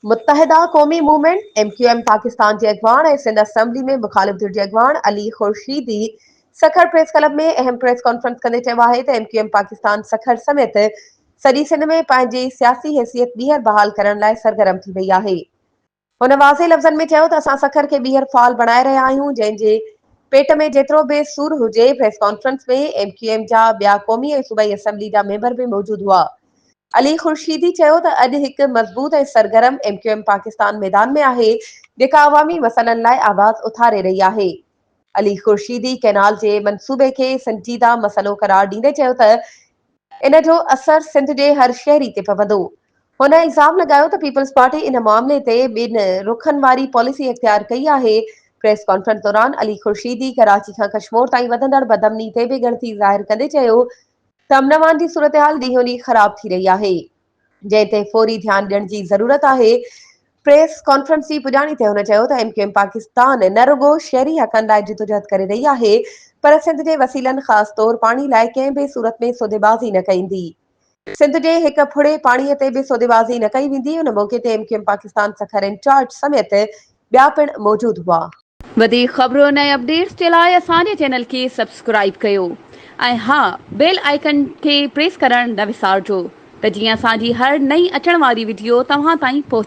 Muttahida Qaumi Movement, M Q M, Pakistan جي اڳواڻ ۽ Sindh assembly ۾ مخالف ڌر جي اڳواڻ علي خورشيدي سکر پريس ڪلب ۾ اهم پريس ڪانفرنس ڪندي چيو آهي ته M Q M Pakistan Sukkur سميت سڄي سنڌ ۾ پنهنجي سياسي حيثيت ٻيهر بحال ڪرڻ لاء سرگرم ٿي وئي آهي. هن واضح لفظن ۾ چيو ته اسان سکر کي ٻيهر فعال بڻائي رهيا آهيون جنهن جي پيٽ ۾ جيترو به سور هجي، press conference ۾ M Q M جا ٻيا قومي ۽ صوبائي اسيمبلي جا ميمبر به موجود هئا. علي خورشيدي چيو ته اڄ هڪ مضبوط ۽ سرگرم ايم ڪيو ايم پاڪستان ميدان ۾ آهي جيڪا عوامي مسئلن لاء آواز اٿاري رهي آهي. علي خورشيدي ڪئنال جي منصوبي کي سنجيده مسئلو قرار ڏيندي چيو ته ان جو اثر سنڌ جي هر شهري تي پوندو. هن الزام لڳايو ته پيپلز پارٽي ان معاملي تي ٻن رخن واري پاليسي اختيار ڪئي آهي. پريس ڪانفرنس دوران علي خورشيدي ڪراچي کان ڪشمور تائين وڌندڙ بدامني تي به ڳڻتي ظاهر ڪندي چيو ته امن امان جي صورتحال ڏينهون ڏينهن خراب ٿي رهي آهي. جنهن تي فوري ڌيان ڏيڻ جي ضرورت آهي. پريس ڪانفرنس جي پڄاڻي تي هن چيو ته ايم ڪيو ايم پاڪستان نه رڳو شهري حقن لاء جدوجهد ڪري رهي آهي پر سنڌ جي وسيلن خاص طور پاڻي لاء ڪنهن به صورت ۾ سوديبازي نه ڪئيندي. سنڌ جي هڪ ڦڙي پاڻي تي به سوديبازي نه ڪئي ويندي. ان موقعي تي M Q M Pakistan Sukkur incharge سميت ٻيا پڻ موجود هئا. وڌيڪ خبرن ۽ اپڊيٽس جي لاء اسان جي چينل کي سبسڪرائيب ڪيو ۽ ها بيل آئيڪن کي پريس ڪرڻ نه وسارجو ته جيئن اسان جي هر نئين اچڻ واري وڊيو توهان تائين پهچي.